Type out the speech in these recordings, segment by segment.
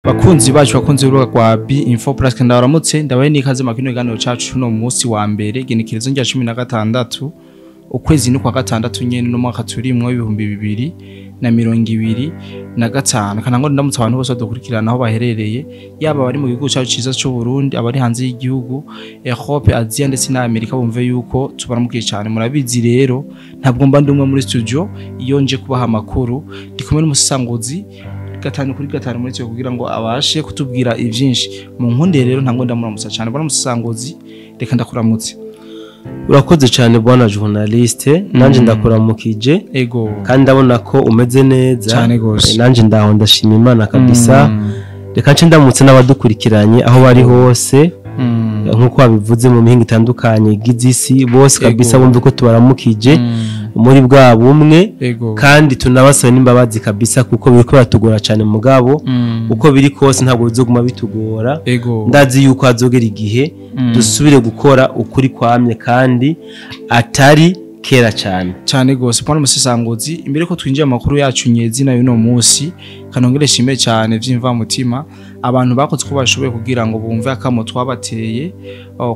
Bakunzi bacu, bakunzi b'urubuga rwa B Info Plus, ndabaramutse, ndabaye n'ikaze mu kino kiganiro cacu. No munsi wa mbere, genekerezo rya 16, ukwezi ni kwa gatandatu nyene, no mwaka turimwo 2025. Kana ngo ndamutse abantu bose badukurikirana aho baherereye, yaba abari mu gihugu cacu ciza c'u Burundi, abari hanze y'igihugu, Europe, Asia ndetse na Amerika, bumve yuko tubaramukiye cyane. Murabizi rero, ntabwo mba ndi umwe muri studio. Iyo nje kubaha amakuru, ndi kumwe n'umusanguzi gatanu kuri gatanu muri cyo, kugira ngo abashe kutubwira ivyinshi. Mu nkunde rero, ntabwo ndamuramutsa cyane. Bwana musanguzi, reka ndakuramutse. Urakoze cyane, bwana journaliste, nanje ndakuramukije. Kandi ndabona ko umeze neza. Cyane gose. Nanje ndaho, ndashima Imana kabisa. Reka nce ndamutse n'abadukurikiranye aho bari hose, nk'uko babivuze, mu mihingo itandukanye igize isi bose kabisa, bumve ko tubaramukije muri bwa bumwe, kandi tunabasaba n'imbabazi kabisa, kuko biriko biratugora cyane. Mugabo uko biri kose, ntabwo bizoguma bitugora. Ndazi yuko hazogera igihe dusubire gukora ukuri kwamye, kandi atari kera cyane. Cyane gose, bwana musesanguzi. Imbere ko twinjiye amakuru yacu nyezina y'uno munsi, kanongere shime cyane vy'imvamutima abantu bakoze ko bashoboye kugira ngo bumve akamo twabateye,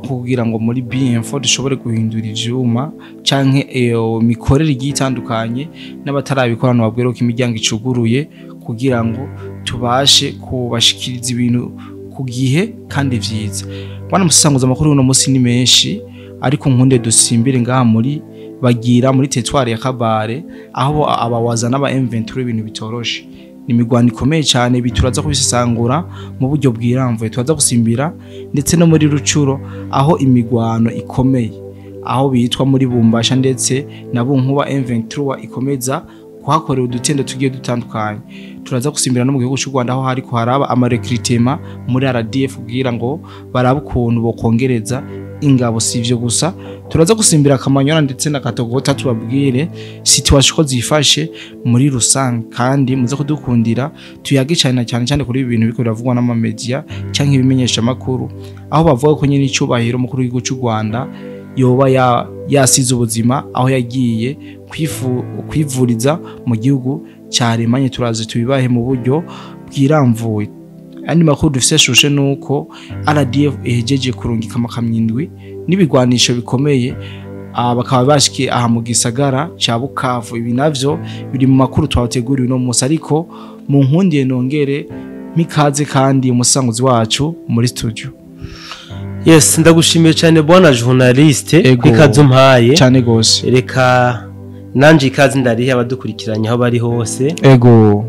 kugira ngo muri B-Info dushobore guhindura ivyuma canke iyo mikorere igiye itandukanye. N'abatarabikora, nababwira ko imiryango icuguruye kugira ngo tubashe kubashikiriza ibintu ku gihe kandi vyiza. Bwana musesanguzi, amakuru y'uno munsi ni menshi, ariko nkunde dusimbire ngaha muri bagira muri territoire ya Kabare, aho abawaza n'aba M23 ibintu bitoroshe, ni imigwano ikomeye cyane, bituraza kubisesangura mu buryo bwiramvuye. Turaza gusimbira ndetse no muri Rucuro, aho imigwano ikomeye, aho bitwa muri Bumbasha ndetse na Bunkuba, M23 ikomeza kuhakorera udutendo tugiye dutandukanye. Turaza gusimbira no mu gihugu cy'u Rwanda, aho hariko haraba ama recrutement muri RDF kugira ngo barabe ukuntu bokongereza ingabo. Si ivyo gusa, turaza gusimbira Kamanyora ndetse na Katogota, tubabwire situation ko zifashe muri rusange. Kandi muze kudukundira tuyage cyane cyane cyane kuri ibi bintu biriko biravugwa n'ama media canke ibimenyesha makuru, aho bavuga ko nyine icubahiro mukuru w'igihugu cy'u Rwanda yoba yasize ubuzima aho yagiye kwivuriza mu gihugu cya Allemagne. Turazi tubibahe mu buryo bwiramvuye. Andi makuru dufise shushe nuko RDF ihejeje kurungika amakamyo indwi n'ibigwanisho bikomeye, bakaba bashikiye aha mu gisagara ca Bukavu. Ibi navyo biri mu makuru twabateguriwe no munsi, ariko mu nkundiye nongere mikaze kandi umusanguzi wacu muri studio. Yes, ndagushimiye cyane, bwana journaliste, ikaze umpaye. Cyane gose. Reka nanje ikaze ndarihe abadukurikiranye aho bari hose.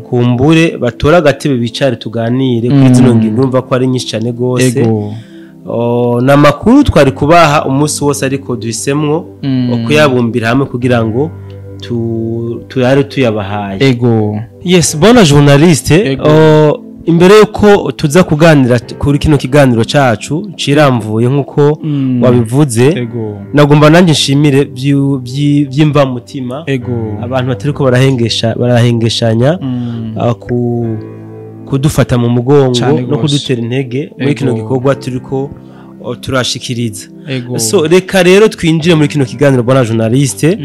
Kumbure batora agatebe, bicare, tuganire kuri zino ngingo. Urumva ko ari nyinshi cyane gose. Oh, ni amakuru twari kubaha umunsi wose, ariko duhisemwo kuyabumbira hamwe kugira ngo turare tuyabahaye. Yes, bwana journaliste, imbere yuko tuza kuganira kuri kino kiganiro cacu ciramvuye nkuko wabivuze, nagomba nanjye nshimire vy'imvamutima abantu batariko barahengeshanya kudufata mu mugongo no kudutera intege muri kino gikorwa turiko turashikiriza. So reka rero twinjire muri kino kiganiro, bwana journaliste.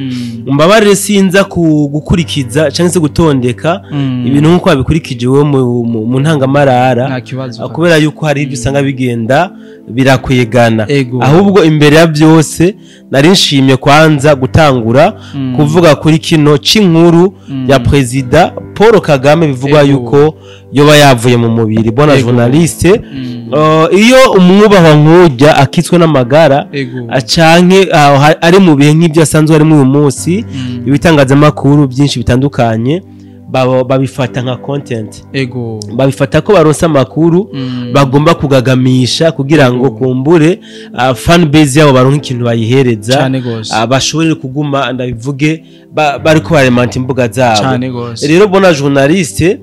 Mbabarire, sinza ku gukurikiza cyangwa se gutondeka ibintu nk'uko wabikurikije wowe mu ntangamarara, Nta kibazo. kubera yuko hari ibyo usanga bigenda birakwegana. Ahubwo imbere ya byose, nari nshimye kwanza gutangura kuvuga kuri kino c'inkuru ya Perezida Paul Kagame bivugwa yuko yoba yavuye mu mubiri, bwana journaliste. Iyo umwubahwa nk'ujya akitswe n'amagara, acanke ari mu bihe nk'ibyo asanzwe arimo uyu munsi, ibitangazamakuru byinshi bitandukanye babifata nka content, babifata ko baronse amakuru bagomba kugagamisha kugira ngo kumbure fan base yabo baronke ikintu bayihereza, bashobore kuguma, ndabivuge, bariko baremanta imbuga zabo. Rero bwana journaliste,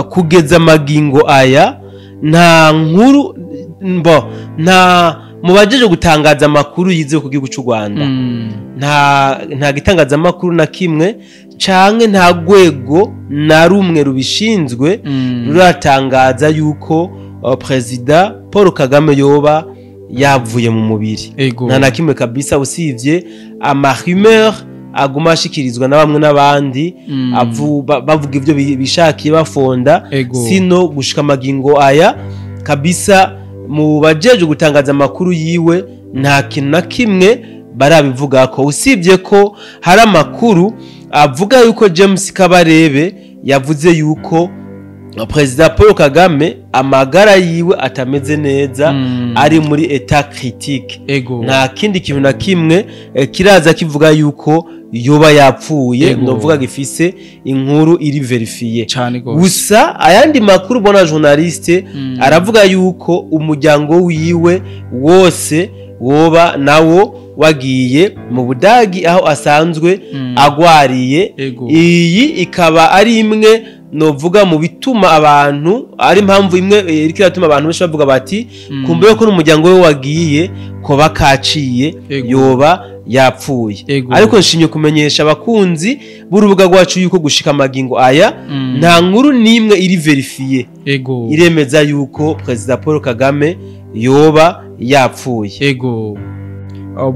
kugeza amagingo aya, nta nkuru mbo nta mu bajeje gutangaza amakuru yizewe ku gihugu cy'u Rwanda, nta gitangazamakuru na kimwe canke nta rwego na rumwe rubishinzwe ruratangaza yuko Perezida Paul Kagame yoba yavuye mu mubiri. Nta na kimwe kabisa, usivye ama rumeur. aguma ashikirizwa na bamwe n'abandi, bavuga ivyo bishakiye bafonda. Sino gushika magingo aya kabisa mu bajeje gutangaza amakuru yiwe nta kintu na kimwe barabivuga ko, usibye ko hari amakuru avuga yuko James Kabarebe yavuze yuko Perezida Paul Kagame amagara yiwe atameze neza, ari muri état critique. Nta kindi kintu na kimwe kiraza kivuga yuko yoba yapfuye, novuga gifise inkuru iri vérifiée. Gusa ayandi makuru, bona journaliste, aravuga yuko umuryango wiwe wose woba nawo wagiye mu Budagi aho asanzwe agwariye. Iyi ikaba ari imwe novuga mu bituma abantu, ari impamvu imwe iriko iratuma abantu benshi bavuga bati kumbe ko n'umuryango we wagiye ko bakaciye yoba yapfuye. Ariko nshimye kumenyesha abakunzi b'urubuga rwacu yuko gushika amagingo aya nta nkuru n'imwe iri vérifiée iremeza yuko Perezida Paul Kagame yoba yapfuye. Ego.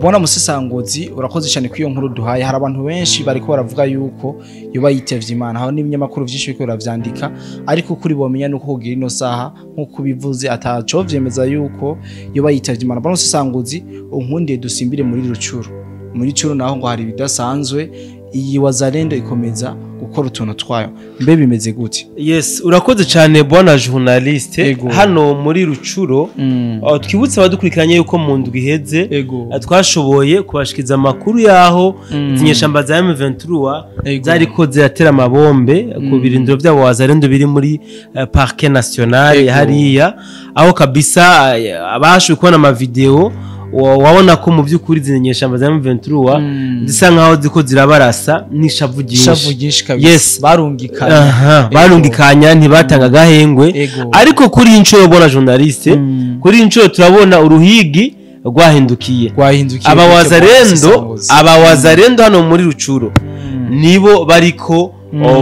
Bona musesanguzi, urakoze cyane ku iyo nkuru duhaye. Hari abantu benshi bariko baravuga yuko yoba yitevye Imana, aho n'ibinyamakuru vyinshi biriko biravyandika, ariko kuri bomenya nuko kugira ino saha nkuko bivuze ataco vyemeza yuko yoba yitevye Imana. Bona musesanguzi, unkundiye dusimbire muri Rucuru. Muri Rucuru naho ngo hari ibidasanzwe, iyi Wazalendo ikomeza gukora utuntu twayo, mbe bimeze gute? Yes, urakoze cyane bwana journaliste. Hano muri Rucuro, twibutse abadukurikiranye yuko mu ndwi iheze twashoboye kubashikiza amakuru yaho izinyeshamba za M23 zariko ziratera amabombe ku birindiro byabo Wazalendo biri muri Parc National hariya, aho kabisa abashoboye kubona amavideo wabona ko mu by'ukuri izi nyeshamba za M23 zisa nkaho ziko zirabarasa n'ishavu ryinshi kabisa. Yes, barungikanya. Barungikanya, ntibatanga gahengwe. Ariko kuri inshuro, bona journaliste, kuri inshuro turabona uruhigi rwahindukiye. Abawazalendo hano muri Rucuro nibo bariko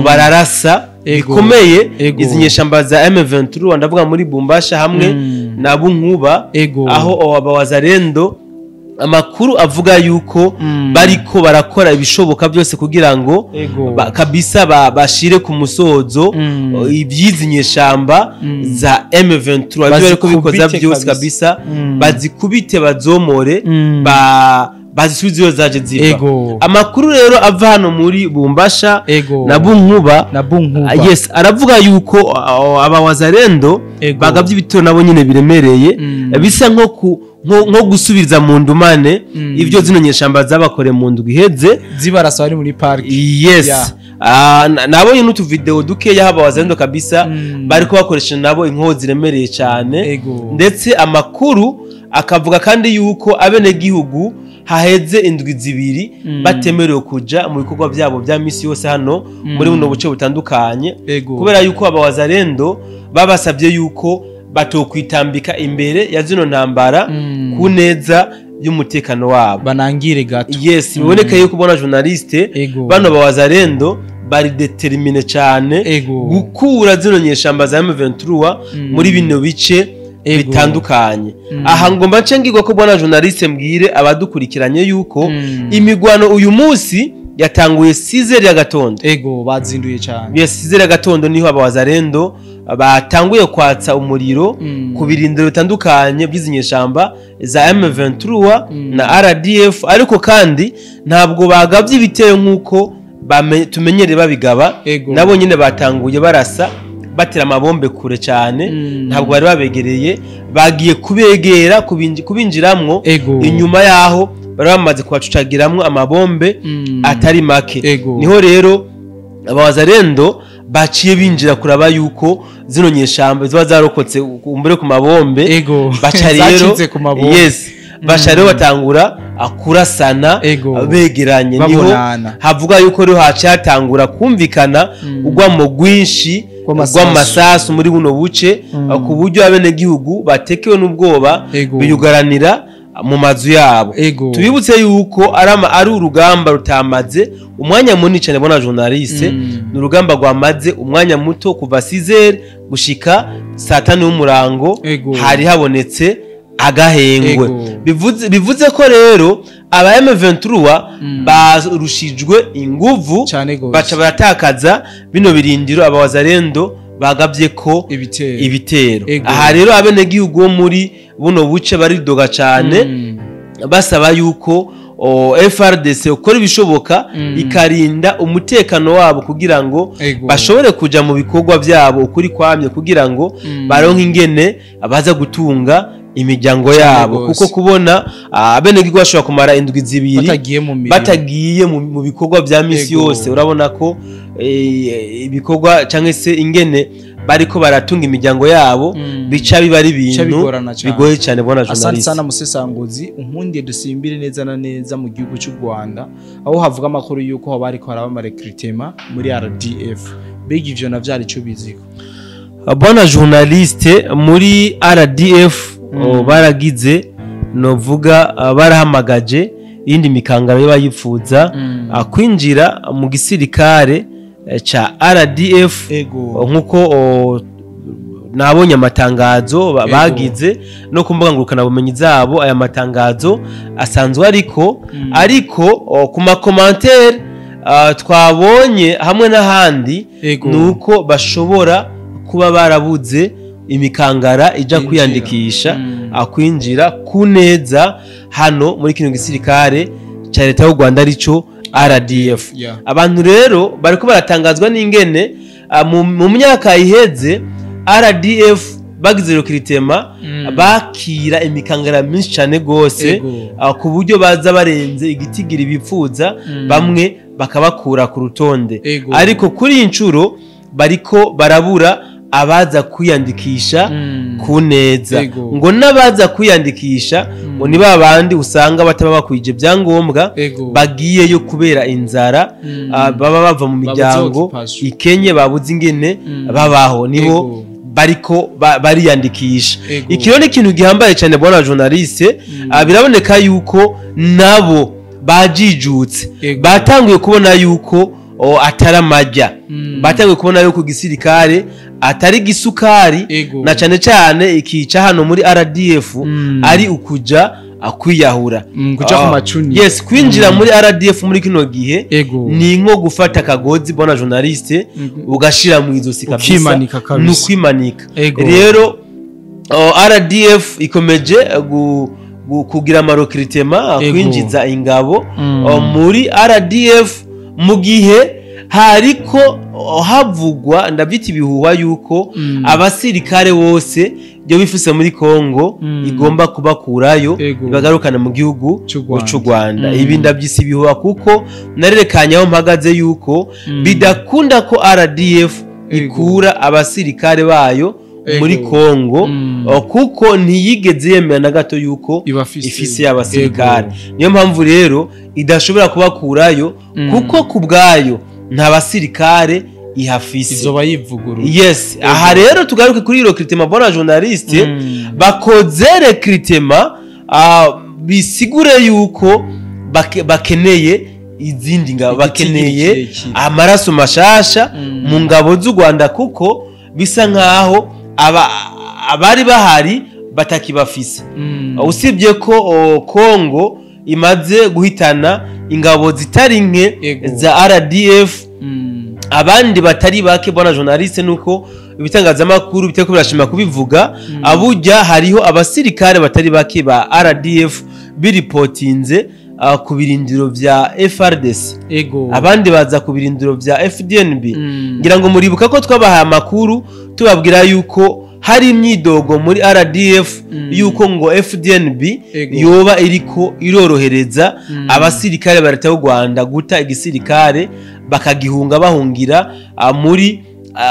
bararasa bikomeye izi nyeshamba za M23, ndavuga muri Bumbasha hamwe na Bunkuba, aho abawazalendo amakuru avuga yuko bariko barakora ibishoboka byose kugira ngo kabisa bashire ku musozo ibyizi nyeshamba za M23, ibyo bariko bikoza byose kabisa bazikubite, bazomore, bazisubize iyo zaje ziva. Amakuru rero ava hano muri Bumbasha na Bunkuba, na Bunkuba, yes, aravuga yuko abawazalendo bagavye ibitero nabo nyine biremereye, bisa nko gusubiza mu ndumane ibyo zino nyeshamba zabakore mu ndwi iheze zibarasa bari muri park. Yes, nabonye n'utu video dukeya haba wazalendo kabisa bariko bakoresha nabo inkozi ziremereye cyane. Ndetse amakuru akavuga kandi yuko abenegihugu haheze indwi zibiri batemerewe kuja mu bikorwa byabo bya misi yose hano muri buno buce butandukanye, kubera yuko abawazalendo babasabye yuko batokwitambika imbere ya zino ntambara ku neza y'umutekano wabo, banangire gato. Yes, biboneka yuko ubona journaliste bano bawazalendo bari déterminé cyane gukura zino nyeshamba za M23 muri bino bice bitandukanye. Aha ngomba nce ngirwa ko bwana journaliste mbwire abadukurikiranye yuko imigwano uyu munsi yatanguye 6h ya gatondo. Ego, bazinduye cyane. Yes, 6h ya gatondo niho abawazalendo batanguye kwatsa umuriro ku birindiro bitandukanye by'izinyeshamba za M23 na RDF, ariko kandi ntabwo bagavye ibitero nkuko tumenyere babigaba. Nabo nyine batanguye barasa batera amabombe kure cyane, ntabwo bari babegereye, bagiye kubegera kubinjiramwo inyuma yaho bari bamaze kubacucagiramwo amabombe atari make. Niho rero abawazalendo baciye binjira kuraba yuko zino nyeshamba ziba zarokotse umbure ku mabombe, baca rero, yes, baca rero batangura akurasana begeranye. Niho havuga yuko rero hacyatangura kumvikana ugwamo gwinshi rw'amasasu muri buno buce, ku buryo abenegihugu batekewe n'ubwoba biyugaranira mu mazu yabo. Tubibutse yuko ari urugamba rutamaze umwanya munini cyane bona journaliste, ni urugamba rwamaze umwanya muto kuva 6h gushika saa 5 y'umurango, hari habonetse Agahengwe. Bivuze ko rero aba M23 barushijwe inguvu, baca baratakaza bino birindiro aba Wazalendo bagabye ko ibitero. Aha rero abenegihugu bo muri buno buce baridoga cyane, basaba yuko FRDC ukora ibishoboka ikarinda umutekano wabo kugira ngo bashobore kuja mu bikorwa byabo ukuri kwamye, kugira ngo baronke ingene abaza gutunga imiryango yabo, kuko kubona abenegihugu bashobora kumara indwi zibiri batagiye mu bikorwa bya misi yose, urabona ko ibikorwa cyangwa se ingene bariko baratunga imiryango yabo bica biba ari ibintu bigoye cyane. Bona journalist, asante sana musesanguzi, unkundiye dusimbire neza na neza mu gihugu cy'u Rwanda aho havuga amakuru yuko bariko haraba recruitment muri RDF. Bega ivyo navyari cyo biziko? Bona journaliste, muri RDF baragize novuga barahamagaje iyindi mikangaro y'abayipfuza kwinjira mu gisirikare cha RDF, nkuko nabonye amatangazo bagize no ku mbuga ngurukanabumenyi zabo. Aya matangazo asanzwe ariko ku makomantere twabonye hamwe n'ahandi nuko bashobora kuba barabuze imikangara ija kwiyandikisha akwinjira ku neza hano muri kino gisirikare ca leta y'u Rwanda arico RDF. Abantu rero bariko baratangazwa n'ingene mu myaka iheze RDF bagize recruitment bakira imikangara myinshi cyane gose, ku buryo baza barenze igitigiri bipfuza, bamwe bakabakura ku rutonde. Ariko kuri incuro bariko barabura abaza kwiyandikisha ku neza, ngo nabaza kwiyandikisha ngo ni babandi usanga bataba bakwije byangombwa, bagiyeyo kubera inzara, baba bava mu miryango ikenye, babuze ingene babaho, nibo bariko bariyandikisha. Ikiro ni ikintu gihambaye cyane bwana journaliste, biraboneka yuko nabo bajijutse, batanguye kubona yuko ataramajya, batanguye kubona yuko gisirikare atari gisukari, na cyane cyane ikica hano muri RDF ari ukuja akwiyahura, kuja ku macuni. Yes, kwinjira muri RDF muri kino gihe ni nko gufata akagozi bona journaliste ugashira mu izosi kabisa, nukwimanika. Rero RDF ikomeje kugira amarecruitment, kwinjiza ingabo muri RDF mu gihe hariko havugwa ndabyita ibihuha yuko abasirikare bose byo bifise muri Kongo igomba kubakurayo bagarukana mu gihugu cy'u Rwanda. Ibi ndabyisi ibihuha kuko narerekanye aho mpagaze yuko bidakunda ko RDF ikura abasirikare bayo muri Kongo, kuko ntiyigeze yemera na gato yuko ifise abasirikare. Niyo mpamvu rero idashobora kubakurayo, kuko kubwayo nta basirikare ihafise, izoba yivuguru. Yes, aha rero tugaruke kuri recruitment bona journaliste, bakoze recruitment bisigure yuko bakeneye izindi ngabo, bakeneye amaraso mashasha mu ngabo z'u Rwanda, kuko bisa nkaho abari bahari batakibafise. Usibye ko Kongo imaze guhitana ingabo zitari nke za RDF, abandi batari bake bona journaliste, nuko ibitangazamakuru biteko birashima kubivuga, abujya hariho abasirikare batari bake ba RDF biripotinze ku birindiro vya FRDC, abandi baza ku birindiro vya FDNB. Ngira ngo muribuka ko twabahaye amakuru tubabwira yuko hari imyidogo muri RDF yuko ngo FDNB yoba iriko irorohereza abasirikare ba leta y'u Rwanda guta igisirikare bakagihunga bahungira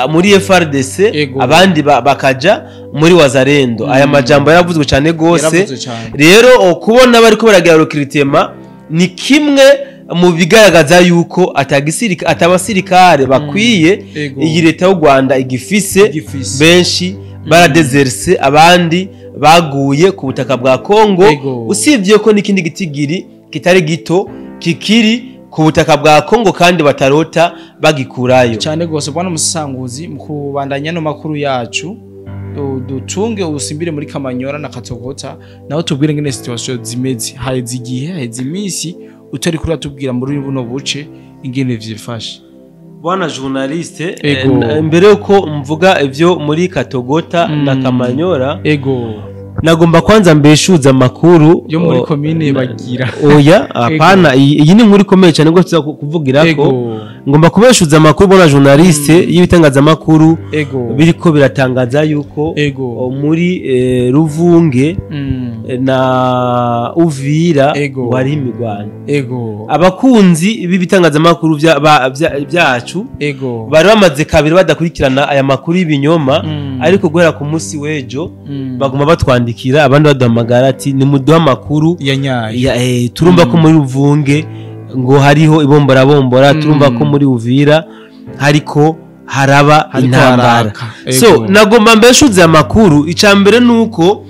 muri FRDC, abandi bakaja muri Wazalendo. Aya majambo yaravuzwe cyane gose. Rero kubona bariko baragira recruitment ni kimwe mu bigaragaza yuko atabasirikare bakwiye iyi leta y'u Rwanda igifise, benshi baradezerse, abandi baguye ku butaka bwa Kongo. Usibye ko n'ikindi gitigiri kitari gito kikiri ku butaka bwa Kongo kandi batarota bagikurayo cyane gose. Bwana musanguzi, mu kubandanya no makuru yacu Dutunge usimbire muri Kamanyora na Katogota, naho tubwire ngene situation zimeze. Haheze igihe, haheze iminsi utari kuri atubwira muri buno buce ingene vyifashe. Bwana journaliste, mbere yuko mvuga ivyo muri Katogota na Kamanyora, nagomba kwanza mbeshuza amakuru yo muri commune Bagira. Oya, hapana, iyi ni inkuru ikomeye cyane ngo tuza kuvugirako. Ngomba kubeshuza amakuru, bwana journaliste, y'ibitangazamakuru biriko biratangaza yuko muri Ruvunge na Uvira wari imigwano. Abakunzi b'ibitangazamakuru byacu bari bamaze kabiri badakurikirana aya makuru y'ibinyoma, ariko guhera ku munsi w'ejo baguma batwandikira, abandi baduhamagara ati nimuduhe amakuru ya nyayo. Turumva ko muri Ruvunge ngo hariho ibombora bombora, turumva ko muri Uvira hariko haraba intambara. So nagomba mbeshuze amakuru. Icambere nuko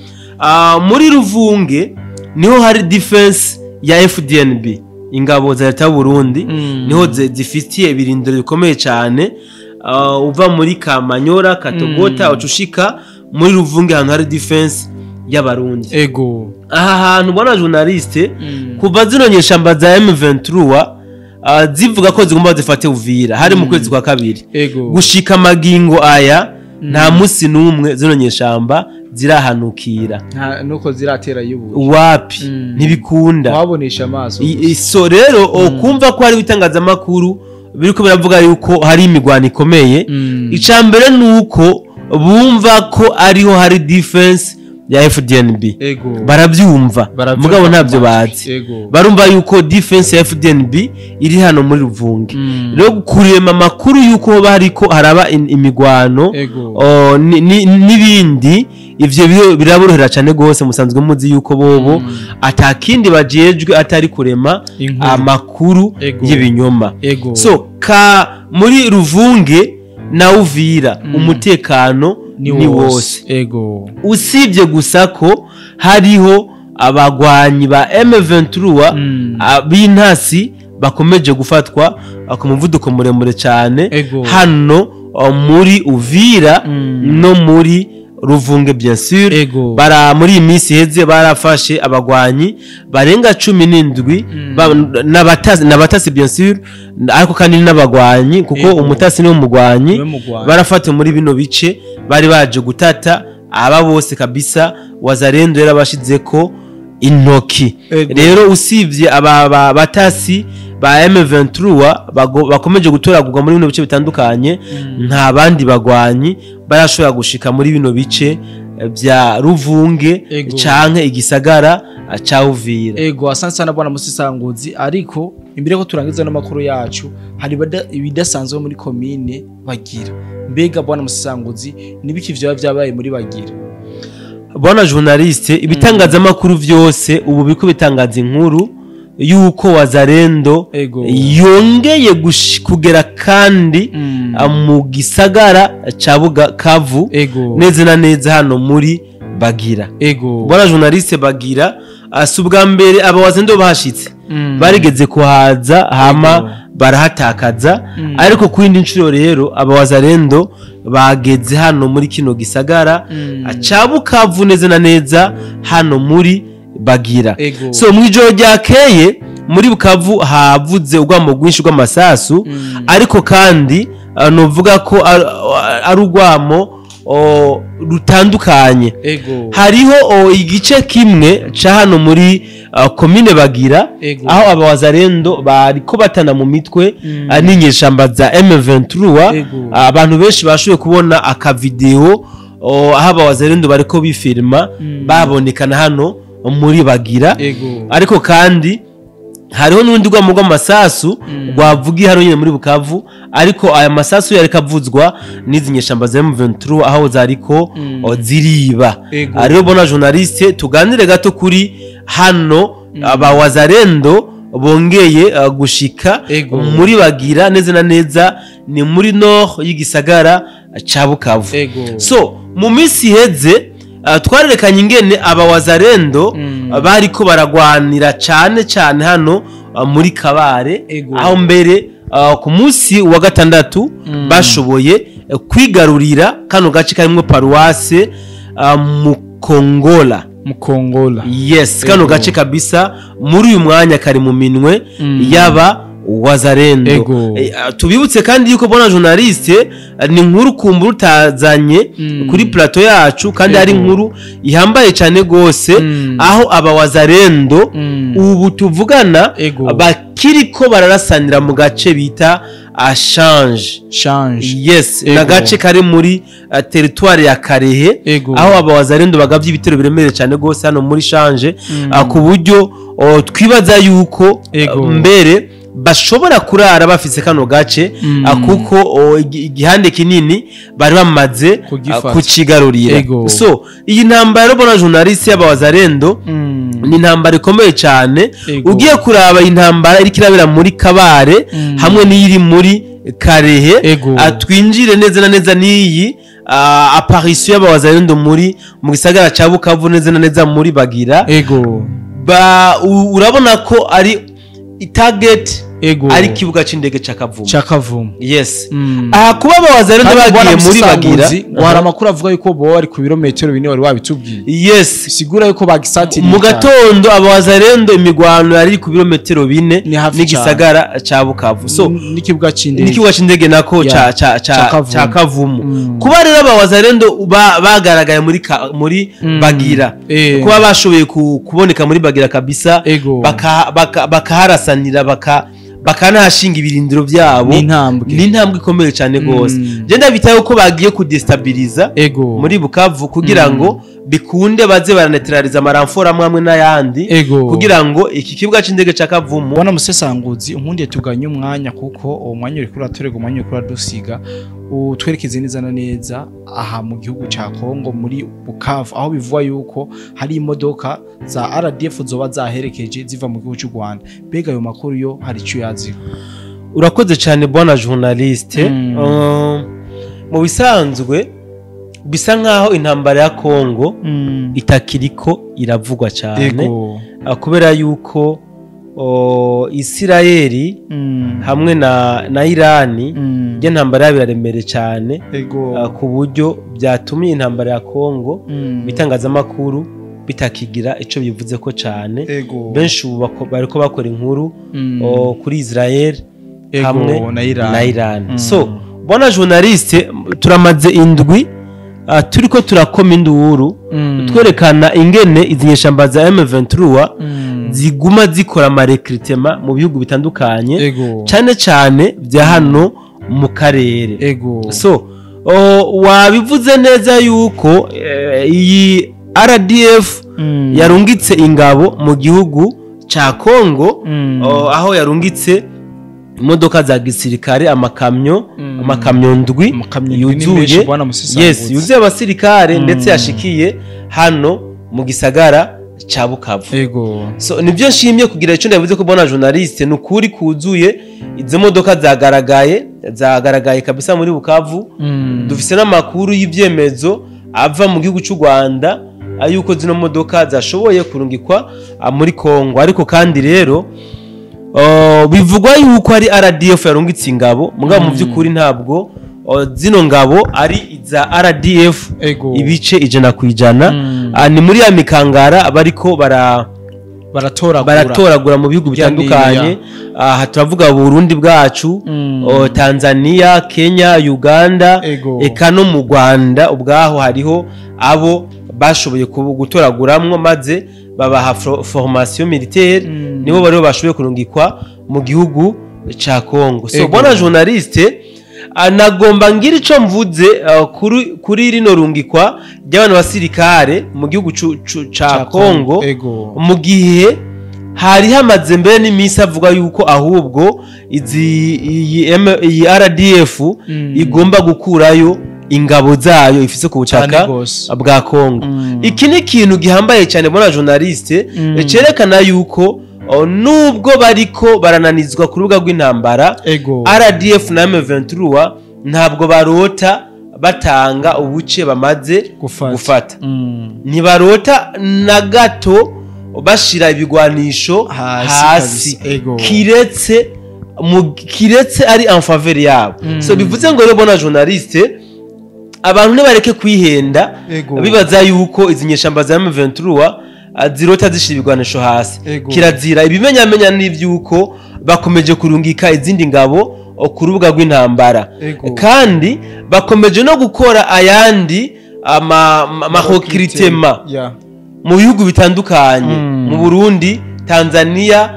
muri Ruvunge niho hari defense ya FDNB, ingabo za leta y'u Burundi, niho zifitiye ibirindiro bikomeye cyane. Uva muri Kamanyora, Katogota, ucushika muri Ruvunge ahantu hari defense y'abarundi. Aha hantu bwana journaliste, kuva zino nyeshamba za M23 zivuga ko zigomba zifate Uvira hari mu kwezi kwa kabiri, gushika magingo aya nta musi numwe zino nyeshamba zirahanukira, nuko ziratera yubu wapi, ntibikunda wabonesha amaso. So rero okumva ko hari bitangazamakuru biriko biravuga yuko hari imigwano ikomeye, icambere nuko bumva ko ariho hari defense ya FDNB. Barabyumva mugabo ntabyo bazi. Barumva yuko defense ya FDNB iri hano muri Ruvunge. Rero kurema amakuru yuko bariko haraba imigwano n'ibindi, ivyo biraborohera cyane gose. Musanzwe muzi yuko bobo atakindi bajejwe atari kurema amakuru y'ibinyoma. So ka muri Ruvunge na Uvira umutekano ni wose. Usibye gusa ko hariho abagwanyi ba M23 b'intasi bakomeje gufatwa ku muvuduko muremure cyane hano muri Uvira no muri Ruvunge bien sûr. Bara muri iminsi heze barafashe abagwanyi barenga 17 n'abatasi bien sûr, ariko kandi n'abagwanyi kuko umutasi ni umugwanyi, barafate muri bino bice bari baje gutata aba bose kabisa. Wazalendo yarabashizeko intoki. Rero usibye aba batasi ba M23 bakomeje gutoragurwa muri bino bice bitandukanye, nta bandi bagwanyi barashobora gushika muri bino bice bya Ruvunge canke igisagara ca Uvira. Asante sana bwana Musisanguzi. Ariko imbere ko turangiza n'amakuru yacu, hari ibidasanzwe muri commune Bagira. Mbega bwana Musisanguzi, nibiki vyo byabaye muri Bagira? Bwana journaliste, ibitangazamakuru vyose ubu biko bitangaza inkuru yuko Wazalendo yongeye kugera kandi mu gisagara ca Bukavu, neza na neza hano muri Bagira. Bwana journaliste, Bagira si ubwa mbere aba Wazalendo bahashitse, barigeze kuhaza hama barahatakaza, ariko ku yindi nshuro rero aba Wazalendo bageze hano muri kino gisagara ca Bukavu neza na neza hano muri Bagira. So mwijoro ryakeye muri Bukavu havuze urwamo rwinshi rw'amasasu, ariko kandi novuga ko ari urwamo rutandukanye. Hariho igice kimwe ca hano muri commune Bagira, aho aba Wazalendo bariko batana mu mitwe n'inyeshamba za M23. Abantu benshi bashoboye kubona akavideo aho aba Wazalendo bariko bifirma babonekana hano muri Bagira. Ariko kandi hariho n'undi rwamo rw'amasasu rwavugiye hano nyine muri Bukavu, ariko aya masasu yareka avuzwa n'izi nyeshamba za M23 aho zariko ziriba. Rero bona journaliste, tuganire gato kuri hano aba Wazalendo bongeye gushika muri Bagira neza na neza ni muri nord y'igisagara ca Bukavu. So mu minsi iheze twarerekanye ingene aba Wazalendo bariko baragwanira cyane cyane hano muri Kabare, aho mbere ku munsi wa gatandatu bashoboye kwigarurira kano gace karimwo paruwase Mukongola. Mukongola. Yes, kano gace kabisa muri uyu mwanya kari mu minwe yaba Wazalendo. Tubibutse kandi yuko bona journaliste ni nkuru kumbura utazanye kuri plateau yacu, kandi ari nkuru ihambaye cyane gose, aho aba Wazalendo ubu tuvugana bakiriko bararasanira mu gace bita Ashange. Yes, na gace kari muri territoire ya Karehe, aho aba Wazalendo bagavye ibitero biremereye cyane gose hano muri Shanje, ku buryo twibaza yuko mbere bashobora kurara bafise kano gace, kuko igihande kinini bari bamaze kucigarurira. So iyi ntambara bona journaliste y'aba Wazalendo ni intambara ikomeye cyane. Ugiye kuraba intambara iri kirabera muri Kabare hamwe n'iri muri Karehe, atwinjire neza na neza n'iyi apparition y'aba Wazalendo muri mu gisagara ca Bukavu neza na neza muri Bagira. Urabona ko ari target ari kibuga c'indege ca Kavumu. Yes. Kuba Abawazalendo bagiye muri Bagira, wari amakuru avuga yuko bo bari ku birometero bine wari wabitubwiye. Yes, sigura yuko bagisatiriye mu gatondo Abawazalendo imigwano yari ku birometero 4 n'igisagara ca Bukavu. So n'ikibuga c'indege, n'ikibuga c'indege nako ca Kavumu. Kuba rero Abawazalendo bagaragaye muri Bagira, kuba bashoboye kuboneka muri Bagira kabisa, bakaharasanira bakanahashinga ibirindiro byabo, ni intambwe ikomeye cyane gose. Je ndabitaye ko bagiye kudestabiliza muri Bukavu kugira ngo bikunde baze baranetraliza amaramfora amwe n'ayandi, kugira ngo iki kibuga c'indege ca Kavumu. Bona musesanguzi unkundiye tuganye umwanya, kuko uwo mwanya uri kuri atorega umwanya uri kuri adusiga, utwerekeze neza na neza aha mu gihugu ca Kongo muri Bukavu, aho bivugwa yuko hari imodoka za RDF zoba zaherekeje ziva mu gihugu cy'u Rwanda. Bega ayo makuru yo hari icyo yaziho? Urakoze cyane bwana journaliste. Mu bisanzwe bisa nkaho intambara ya Kongo itakiriko iravugwa cyane, kubera yuko Isirayeli hamwe na Irani byo ntambara biraremere cyane, ku buryo byatumye intambara ya Kongo bitangazamakuru bitakigira ico bivuze ko cyane. Benshi bariko bakora inkuru kuri Israel hamwe na Iran. So bona journaliste, turamaze indwi turiko turakoma induru twerekana ingene izi nyeshamba za M23 ziguma zikora amarecrutement mu bihugu bitandukanye, cyane cyane bya hano mu karere. So wabivuze neza yuko iyi RDF yarungitse ingabo mu gihugu ca Kongo, aho yarungitse imodoka za gisirikare, amakamyo ndwi yuzuye, yes, yuzuye abasirikare, ndetse yashikiye hano mu gisagara ca Bukavu. So nibyo nshimye kugira ico ndavuze ko bona journaliste nukuri kuzuye izo modoka zagaragaye kabisa muri Bukavu. Dufise n'amakuru y'ivyemezo ava mu gihugu cy'u Rwanda ayuko zino modoka zashoboye kurungikwa muri Kongo. Ariko kandi rero bivugwa yuko ari RDF yarungitse ingabo, mugabo mu by'ukuri ntabwo zino ngabo ari iza RDF ibice 100%. Ni muri ya mikangara bariko baratoragura mu bihugu bitandukanye. Aha turavuga Burundi bwacu, Tanzania, Kenya, Uganda, eka no mu Rwanda ubwaho hariho abo bashoboye gutoraguramwo maze babaha formation militaire, nibo bari bashoboye kurungikwa mu gihugu ca Kongo. So bona journaliste, anagomba ngira ico mvuze kuri rino rungikwa ry'abantu basirikare mu gihugu ca Kongo, mu gihe hari hamaze mbere n'imisi avuga yuko ahubwo iyi RDF igomba gukurayo ingabo zayo ifise ku butaka bwa Kongo. Iki ni ikintu gihambaye cyane bona journaliste, cerekana yuko nubwo bariko barananizwa ku rubuga rw'intambara, RDF na M23 ntabwo barota batanga ubuce bamaze gufata. Ntibarota na gato bashira ibigwanisho hasi, kiretse ari en faveur yabo. So bivuze ngo rero bona journaliste, Abantu ntibareke kwihenda bibaza yuko izi nyeshamba za M23 zirota zishira ibigwanisho hasi. Kirazira ibimenyamenya n'ivyuko bakomeje kurungika izindi ngabo ku rubuga rw'intambara, kandi bakomeje no gukora ayandi amahokiritema mu bihugu bitandukanye, mu Burundi, Tanzania,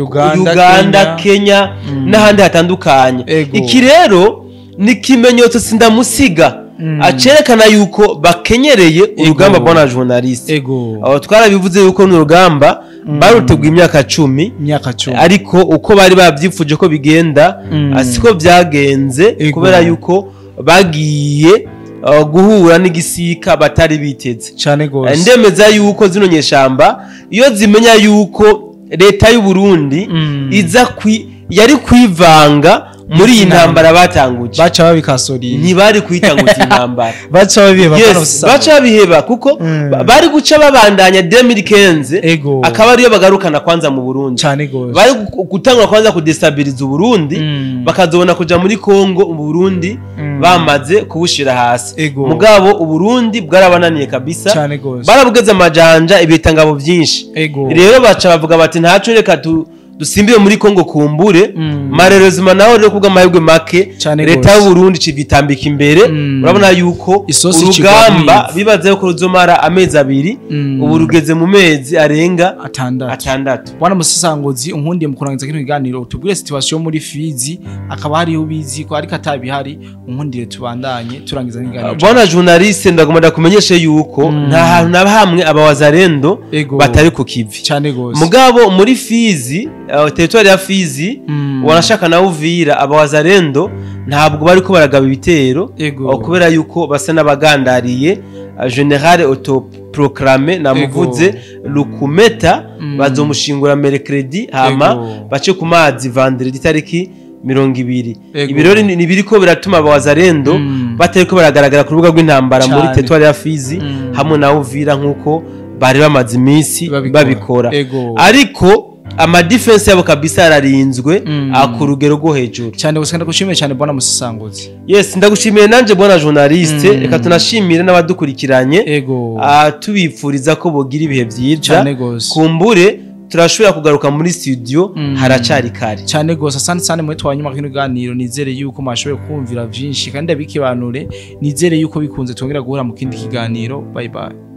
Uganda, Kenya n'ahandi hatandukanye. Iki rero ni kimenyetso sindamusiga acerekana yuko bakenyereye urugamba bwana journaliste. Aho twarabivuze yuko n'urugamba baruteguye imyaka 10, ariko uko bari bavyifuje ko bigenda siko byagenze, kubera yuko bagiye guhura n'igisika batari biteze cyane gose. Ndemeza yuko zino nyeshamba iyo zimenya yuko leta y'u Burundi iza yari kwivanga muri iyi ntambara batanguje, baca babikasoriye, ntibari kuyitanguza intambara, baca babiheba, baca babiheba kuko bari guca babandanya 2015 akaba ariyo bagarukana kwanza mu Burundi cyane gose. Bari gutangura kwanza kudestabiliza Burundi, bakazobona kuja muri Kongo mu Burundi bamaze kubushira hasi. Mugabo Uburundi bwarabananiye kabisa, barabugeze amajanja ibitangabo byinshi. Rero baca bavuga bati ntaco reka dusimbire muri Kongo kumbure. Malheureusement naho rero kubwa amahirwe make leta y'u Burundi civitambika imbere. Urabona yuko urugamba bibaze ko ruzomara amezi 2, ubu rugeze mu mezi arenga 6. Bwana Musisangozi, unkundiye mu kurangiza kino kiganiro utubwire situation muri Fizi, akaba hariho ubizi ko ariko atabihari, unkundire tubandanye turangiza n'ikiganiro. Bwana journaliste, ndagomba ndakumenyeshe yuko nta hantu na hamwe abawazarendo batari ku kivi cyane gose. Mugabo muri Fizi, territoire ya Fizi, wanashaka na Uvira, abawazarendo ntabwo bariko baragaba ibitero kubera yuko basa n'abagandariye General autoproclamé namuvuze Lukumeta, bazomushingura mercredi hama bace ku mazi vendredi tariki 20. Ibirori nibiriko biratuma abawazarendo batariko baragaragara ku rubuga rw'intambara muri territoire ya Fizi hamwe na Uvira nkuko bari bamaze iminsi babikora. Ariko ama defense yabo kabisa ararinzwe ku rugero rwo hejuru cyane. Gusa ndagushimiye cyane bwana Musisangozi. Yes, ndagushimiye nanje bwana journaliste. Reka tunashimire n'abadukurikiranye, tubipfuriza ko bogira ibihe byiza. Kumbure turashobora kugaruka muri studio haracari kare cyane gose. Asante cyane mwe twanyuma kino kiganiro, nizere yuko mwashoboye kumvira byinshi kandi abikibanure, nizere yuko bikunze twongera guhura mu kindi kiganiro. Bye bye.